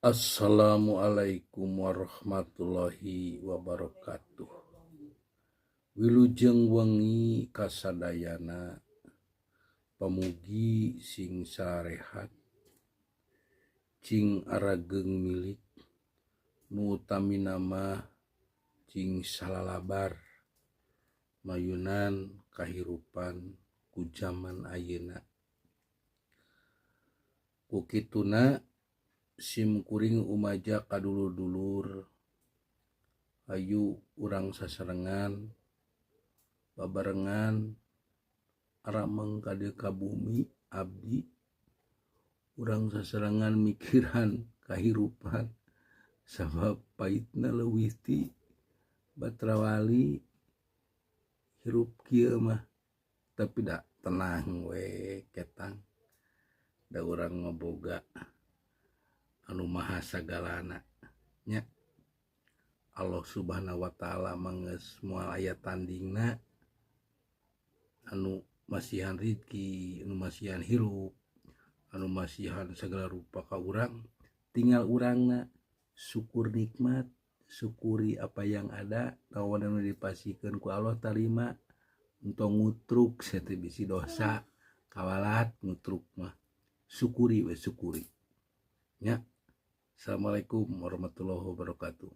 Assalamualaikum warahmatullahi wabarakatuh. Wilujeng wengi kasadayana, pamugi sing sarehat, cing arageung milik, nu utamina mah cing salalabar mayunan kahirupan ku jaman ayeuna. Ku kituna sim kuring umaja ka dulur-dulur, hayu urang sasarengan babarengan arameng ka dieu ka bumi abdi, urang sasarengan mikiran kahirupan sabab paitna leuwih ti batra wali hirup kieu mah. Tapi da tenang we ketang, da urang mah boga anu maha sagalana nya. Allah Subhanahu wa taala mah geus moal aya tandingna, anu masihan rizki, anu masihan hirup, anu masihan sagala rupa ka urang, tinggal urangna syukur nikmat, syukuri apa yang ada, naon anu dipasihkeun ku Allah tarima, entong ngutruk sia teh bisi dosa kawalat ngutruk mah, syukuri we syukuri nya. Assalamualaikum warahmatullahi wabarakatuh.